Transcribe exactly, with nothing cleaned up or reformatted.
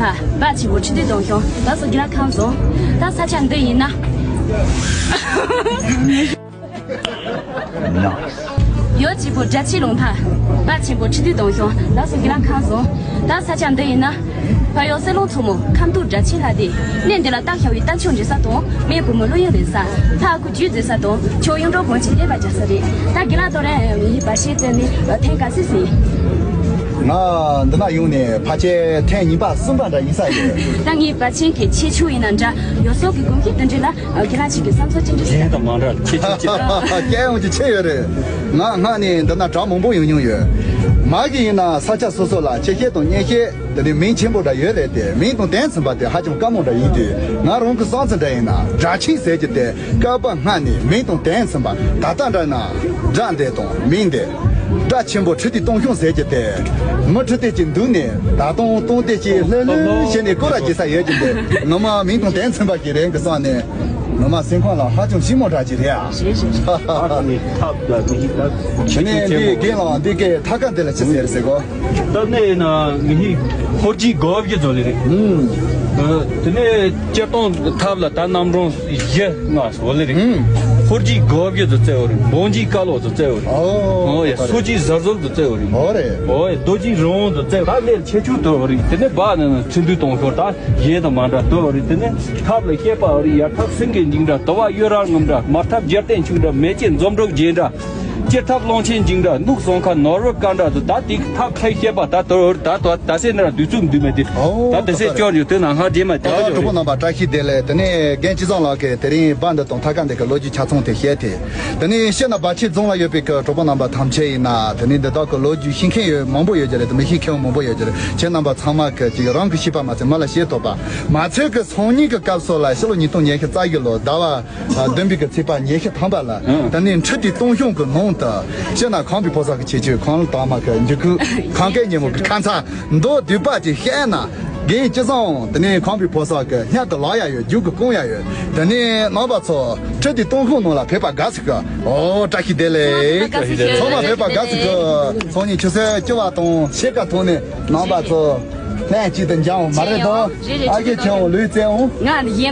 དཔའ་ཆེན་པོ་ཁྲི་ཐོག་སྟོང་ཤོང་ད་སོ་གི་ལ་ཁང་བཟུང་། ད་ས་ཆ་འདི་ཡིན་ན། ཡོད་ཅིག་པོ་སྒྲ་ཆེ་ལུང་ཐ། དཔའ་ཆེན་པོ་ཁྲི་ཐོག་སྟོང་ཤོང་ད་སོ་གི་ལ་ཁང་བཟུང་། ད་ས་ཆ་འདི་ཡིན་ན། ཕ་ཡོ་སེ་ལོང་མཚོ་མོ་ཁམས་སྟོད་སྒྲ་ཆེ་ལྷ་སྡེ། གནས་འདི་ལ་སྟག་ཤར་བའི་རྟ་མཆོག་འདྲེས་ས་དང་། སྨན་བུ་མོ་ཀླུ་ཡུལ་རེད་ས། ལྷ་སྐུ་རྒྱུད་འཛིན་ས་དང་། ཆོས་གཡུང་དྲུང་བོན་གྱི་བསྟན་པ་རྒྱག་ས་རེད། ད་དགེ་ལགས་དོ་རེ་ཡི་བར་ཤེས་བཙལ་ནས་ཐེངས་ག་སྲིད་ཟིན། ང་འདི་ན་ཡོང་ནས་ཕལ་ཆེར་ཐེངས་གཉིས་པ་གསུམ་པ་འདྲ་ཡིན་ས་ཡོད། ད་ངའི་བར་ཆེན་གྱི་ཆེ་ཆུང་ཡིན་ན་འདྲ་ཡོ་སོག་གི་གོམས་གཤིས་དེ་འདྲ་ལ་དགེ་ལགས་ཅིག་གི་བསམ་ཚུལ་ཅི་འདྲ་ཞིག་གཞན་དང་མ་འདྲ་ཆེ་ཆུང་ཅི་འདྲ། སྐྱེ་ཡོང་གི་ཆེ་ཡོད་རེད། ང་སྔ་ནས་འདི་ན་གྲྭ་མང་པོ་ཡོང་མྱོང་ཡོད། མ་གི་ཡིན་ན་ས་ཆ་སོ་སོ་ལ་ཆེ་བཤད་དང་གཉེན་བཤད། དེ་ནས་མིང་ཆེན་པོ་འདྲ་ཡོད་རེད་དེ། མིང་དང་དོན་མཚུངས་པ་དེ་ཧ་ཅང་དཀའ་མོ་འདྲ་ཡིན་དུས། ང་རང་གི་བསམ་ཚུལ་འདྲ་ཡིན་ན་སྒྲ་ཆེན་ཟེར་གྱི་དེ་བསྐལ་པ་སྔ་ནས་མིང་དང་དོན་མཚུངས་པ། ད་ལྟ་འདྲ་ན་སྒྲ་འདི་དང་མིང་འདི། སྒྲ་ཆེན་པོ་ཁྲི་ཐོག་སྟོང་ཤོང་ཟེར་གྱི་དེ། མི་ཁྲི་ཐོག་ཅིག་འདུག་ནས་ད་དུང་སྟོང་ཐོག་ཅིག་ལྷོད་ལྷོད་བྱས་ནས་སྐོར་ར་བྱེད་ས་ཡོད་ཀྱི་འདུག་ངོ་མ་མིང་དང་དོན་མཚུངས་པ་ཞིག་རེད་གི་བསམ་ནས། ངོ་མ་སེམས་ཁོང་ལ་ཧ་ཅང་ཞིབ་མོ་འདྲ་ཅིག་རེད་ཨ། རེད་རེད་རེད། ཐབས་ལ་མི་ཞིག་ད་དེ་ནས་འདི་རྒན་ལགས་འདི་གའི་ཐ་ཀ་འདི་ལ་ཅི་ཟེར་ཟེར་གོ། ད་ནས་ན་ངེད་ཧི་ཧོར་གྱི་གོ་བརྒྱུད་ཚོ་ལས་རེད། ཨུམ། དེ་ནས་སྤྱིར་བཏང་ཐབས་ལ་ད་རྣམ་གྲངས་བཞི་ལྔ་ཚོ་ལས་རེད། ཨུམ། ཧོར་གྱི་གོ་བརྒྱུད་ཚོ་བཙལ་བ་རེད། འབངས་ཀྱི་བཀའ་སློབ་ཚོ་བཙལ་བ་རེད། ཨོ། ཨོ་ཡ། སོ་གྱི་ཟར་ཟོར་ཚོ་བཙལ་བ་རེད། ཨོ་རེད། ཨོ་ཡ། རྡོ་གྱི་རི་བོང་ཚོ་བཙལ་བ། ད་ལས་ཆེ་ཆུང་དུ་བ་རེད། དེ་ནས་བ་ནས་ན་ཚིག་འདུས་གཏོང་ཤོར་ད་གཞན་དང་མ་འདྲ་དུ་བ་རེད། དེ་ནས་ཐབས་ལ་བཤད་པ་བ་རེད། ཡར་ཐབས་སེང་གེ་འཇིགས་འདྲ། དུ་བ་གཡུ་རལ་ངམ་འདྲ། མར་ཐབས་རྒྱལ་བསྟན་ཕྱུག་འདྲ། མེ་ལྕེ་འཛོམས་འབྲུག་རྒྱས་འདྲ། སྤྱིར་ཐབས་གླང་ཆེན་འཇིགས་འདྲ། སྣུག་སོང་ཁ་ནོར་བུ་དཀར་འདྲ་དུ། ད་དེ་ཐབས་ཁ་བཤད་པ་ད་དོར་ད་དོ་ད་སེ་ན་ར་དུས་ཚུགས་འདུས་མེད་དེ། ཨོ། ད་དེ་སེ་སྐྱོར་ཡོད་དེ་ན་ང་རྗེས་མ་ད་ད་ཡོད་གྲོགས་པོ་རེད། རྣམ་པ་བཀྲ་ཤིས་བདེ་ལེགས། དེ་ནས་རྒན་སྤྱི་བཟང་ལགས་ཀྱིས་དེ་རིང་པ་འདི་དང་ཐ་ཀ་འདི་གི་ལོ་རྒྱུས་ཆ་ཚང་དེ་བཤད་དེ། དེ་ནས་ཤེ་ན་བ་ཆེ་རྫོང་ལ་ཡོད་པའི་གི་གྲོགས་པོ་རྣམ་པ་ཐམས་ཅད་ཡིན་ན་དེ་ནས་འདི་དག་གི་ལོ་རྒྱུས་ཤེས་མཁན་ཡོད་མང་པོ་ཡོད་ཀྱི་རེད། དེ་མི་ཤེས་མཁན་མང་པོ་ཡོད་ཀྱི་རེད། ཁྱེད་རྣམ་པ་ཚང་མ་གི་ཅིག་རང་གི་ཤེས་པ་མ་ཚད་མི་ལ་བཤད་ཐུབ་པ། མ་ཚད་གི་སང་ཉིན་གི་སྐབས་སུ་ལ་ཕྱི་ལོ་ཉིས་སྟོང་ཉི་ཤུ་རྩ་བཞི་ལོ་ཟླ་བ། ཨ། བདུན་པའི་གི་ཚེས་པ་ཉི་ཤུ་ཐམ་པ་ལ། ཨང་། ད་ནི་ཁྲི་ཐོག་སྟོང་ཤོང་གི་ནང་དུ་ཤེ་ན་ཁང་པའི་ཕོ་གསར་གི་ཆེ་ཆུང་ཁང་ལ་དྭངས་མ་གི་འཇུག་སྐུལ་ཁང་སྐད་སྙན་མོ་གི་ཁ་མཚར་མདོར་བསྡུས་པ་ཅིག་བཤད་ན། རྒན་སྤྱི་བཟང་དེ་ནས་ཁང་པའི་ཕོ་གསར་གི་སྙན་དུ་ལག་ཡ་ཡོད། རྒྱུག་གི་རྐང་ཡ་ཡོད། དེ་ནས་རྣམ་པ་ཚོ་ཁྲི་ཐོག་སྟོང་ཤོང་ནང་ལ་ཕེབས་པ་དགའ་ཚིག་གི། ཨོ། བཀྲ་ཤིས་བདེ་ལེགས། ཚང་མ་ཕེབས་པ་དགའ་ཚིག་གི། སང་ཉིན་ཆུ་ཚོད་བཅུ་པ་དང་ཕྱེད་ཀ་ཐོག་ནས་རྣམ་པ་ཚོ་ལྷན་ཅིག་ཏུ་འབྱོན་འོང་མ་རེད་དོ། ཨ་ཀེ་ཁྱེད་འོང་ལུས་རྩེ་འོང་། ང་ཡིན།